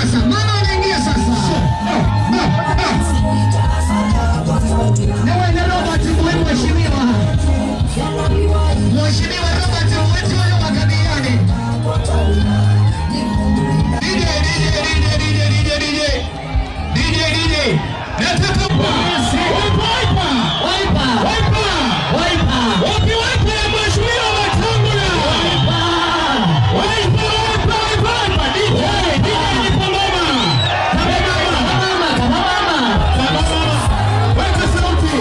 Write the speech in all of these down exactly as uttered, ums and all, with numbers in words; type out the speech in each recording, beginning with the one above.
Sasa, mama anaingia sasa. Ni wewe Robert Mwe, mheshimiwa. Mheshimiwa Robert Mwe, huyo wa Kabiani. D J, D J, D J. D J, D J. Nataka wiper, wiper, wiper, wiper. Wapi wiper ya mheshimiwa Wetangula? Wiper, wiper, wiper, wiper. D J, D J ni kwa mama. Kwa mama. Kwa mama, kwa mama. Kwa mama. Weka sauti.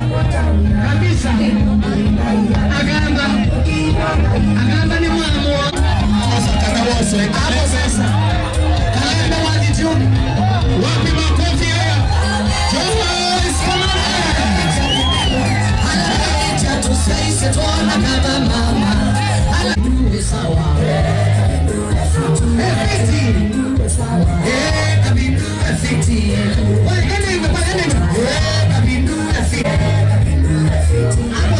Kabisa. Agamba. Agamba ni mwana mwa. Sasa kaka wose. Hapo sasa. Kalenda wa YouTube. Wapi makofi haya? Joyce Kamara. Ala, tusaise tuona kama mama. Ala, sawa. Efiti. Eh, kabindu efiti. Kwa nini, kwa nini? Eh, kabindu efiti. Hapo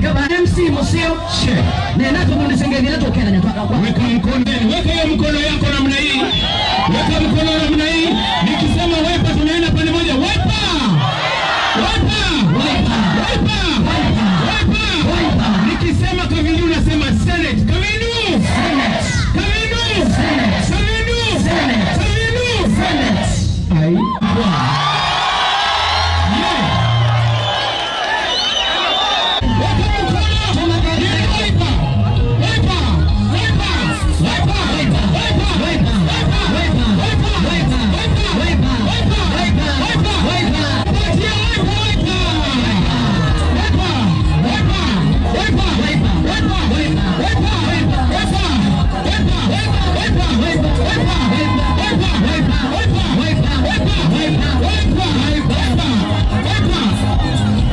Kama M C mũseo, nenda tũkundĩsye ngethi ĩla tũkenany'a twaka kwa. Weka mkono, weka hiyo mkono yako namna hii. Weka mkono namna hii. Nikisema Wiper, tunaenda pande moja. Wiper! Wiper! Wiper! Nikisema Kavindu, unasema Senate. Kavindu! Senate. Kavindu! Senate. Kavindu! Senate. Kavindu! Senate. Ai. Yeah.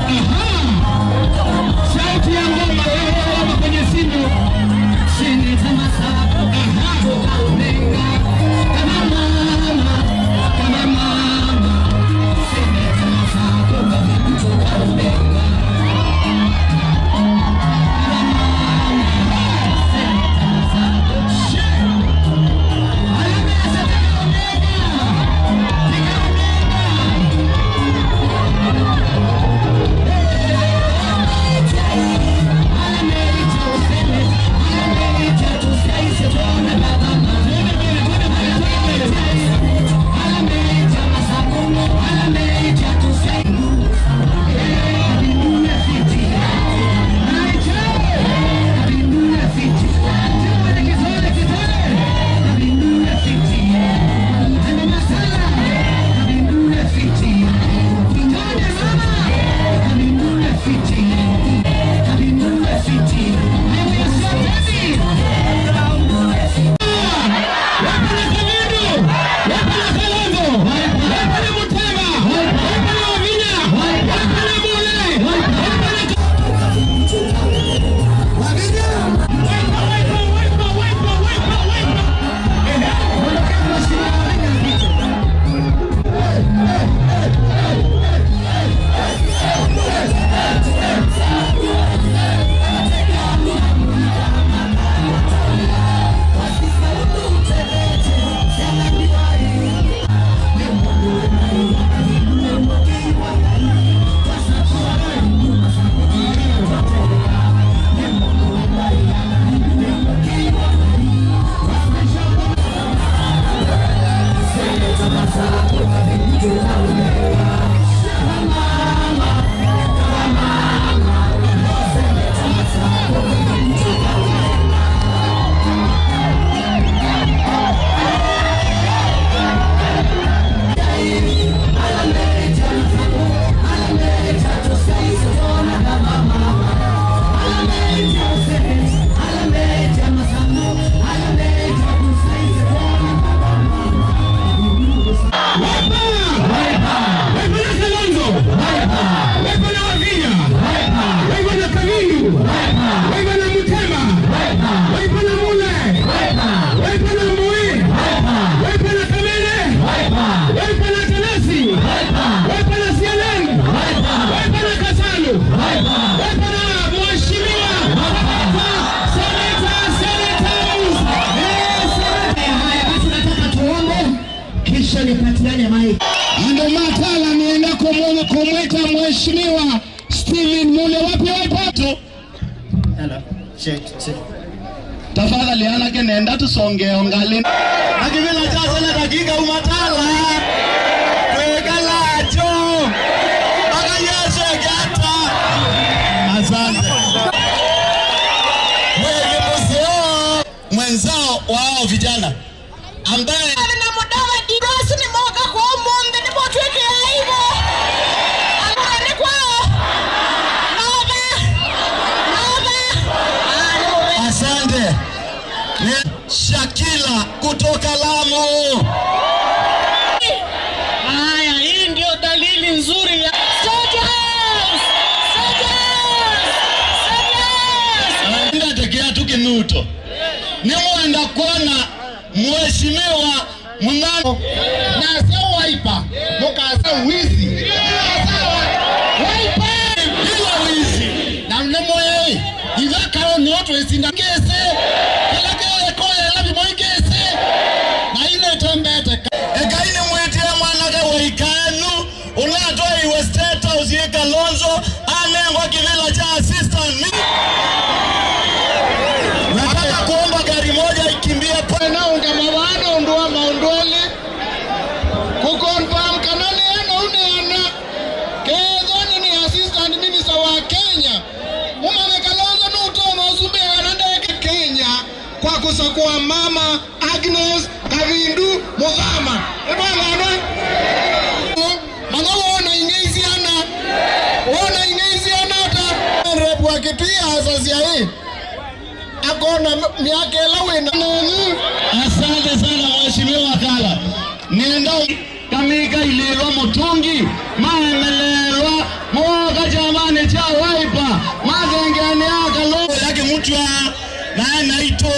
Aha! Sauti ya ngoma, wewe ngoma kwenye simu. Aha! Kama mama, kama mama. Wiper! Wiper! Wiper na Kalonzo! Wiper! Wiper na Wavinya! Wiper! Wiper na Kavindu! Wiper! Wiper na Mutema! Wiper! Wiper na Mule! Wiper! Wiper na Moi! Wiper! Wiper na Kamene! Wiper! Wiper na Tanasi! Wiper! Wiper na C N N! Wiper! Wiper na Kasalu! Wiper! Wiper na Mheshimiwa! Wiper! Senator! Senator! Eh, Senator! Haya, basi nataka tuombe. Kisha nipatiane mic. Andũ ma Tala nĩenda kũmũ-, kũmwĩta Mheshimiwa Stephen Mule. Wapi Waipatu? Hello. Shit, shit. Tafadhali anake nenda tusongeo ngalĩ. Na kĩvĩla kya Seneta kĩkauma Tala. Twĩkalacho. Mpaka Yesu akĩata. Asante. Mwĩĩ mũseo mwenzao wao vijana. Ambaye na Mudavadi, rũciũ nĩmoka kwa ũmũnthĩ, nĩmũtwĩkĩe aibu. Alũa nĩ kwao. Nova. Nova. Ah, nĩ mũvea. Asante. Ni Shakila kutoka Lamu. Haya, hii ndio dalili nzuri ya State House! State House! State House! Ndatekea tu kinuto. Nĩmwenda kwona Mheshimiwa Munani. Nase Wiper, mũkasa wizi. Wiper! Bila wizi. Na nĩmwe Itha kaũ nĩo twĩsinda kĩsĩ. Kĩla kĩoye koyela vimwe kĩsĩ. Na ile tembete. Ekai nĩmwĩtĩe mwanake wa ikanũ ũla atwaiwe State House yĩ Kalonzo, anengwa kĩvĩla kya assistant mi-, nataka kuomba gari moja ikimbie pa- Naũngama vaa nũndũ wa maũndũ elĩ. Kũconfirm kana nĩ ana ũneana. Kethwa nĩ, nĩ assistant minister wa Kenya, mũmanye Kalonzo nũtonya ũsumbĩka na ndeke Kenya kwa kusakua mama Agnes Kavindu Muthama. Nĩtwathana? Manya wona ing'ei syana. Wona ing'ei syana ata? Rep wa Kitui asasya ĩ. Akona m-, myaka ĩla wĩna nũnyu. Asante sana, Mheshimiwa Kala. Nenda kamikailĩlwa mũtũngi, maemelelwa, mooka kyamanĩ kya Wiper, mathengeanĩa Kalonzo. Ya Kĩmutwa, na naitũ,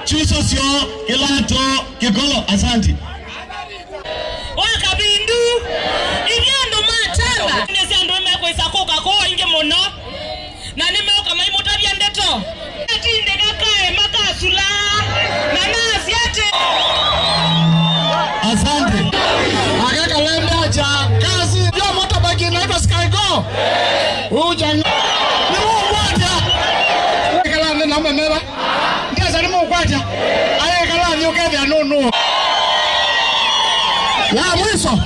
chuso syo, kĩlato, kĩkolo. Asante. Wa Kavindu, ithyĩ andũ ma Tala. Nĩ sya andũ mekwĩsa kũka kũũ aingĩ mũno. Na nĩmeũka maimũtavya ndeto. Atindĩka kaĩ makasula. Na nasya atĩ. Asante. Ake kalembe acha. Kazi. Yo motorbike inaitwa Skygo. Uja. Nĩmũkwatya. Kala nĩ na memera. Ndesa nĩmũkwatya. Aye kala nĩ ũkethĩa nũnũ. Ya mwisho.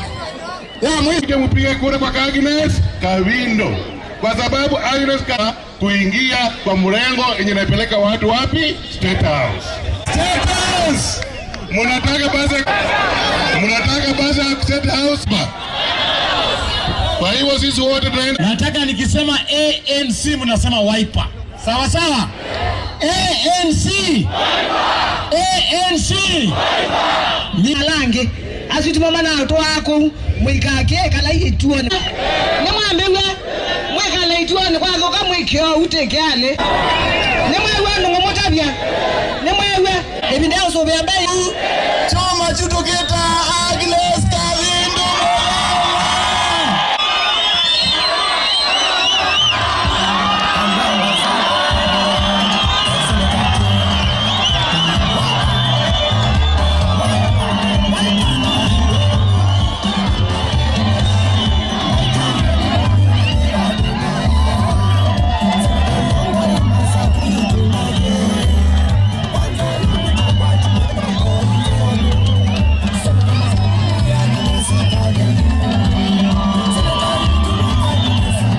Ya mwisho. Mpige kura kwa Agnes Kavindu. Kwa sababu Agnes Ka-, kuingia kwa mrengo yenye inapeleka watu wapi? State House. State House! Mnataka basi, mnataka basi State House ba? Kwa hivyo sisi wote tunaenda. Nataka nikisema A N C, mnasema Wiper. Sawa sawa? A N C! A N C! Nĩ ala angĩ, asu timo manatwaa kũu, mũikakĩe ĩkalai ituonĩ. Nĩmwambĩw'a, mwĩkale ituonĩ kwathũka mũikĩe ũu tĩkeanĩ. Nĩmwew'a nũngũ mũtavya? Nĩmwew'a? Ĩvinda ya ũsũvĩa mbei. Choma chutũkĩta Agnes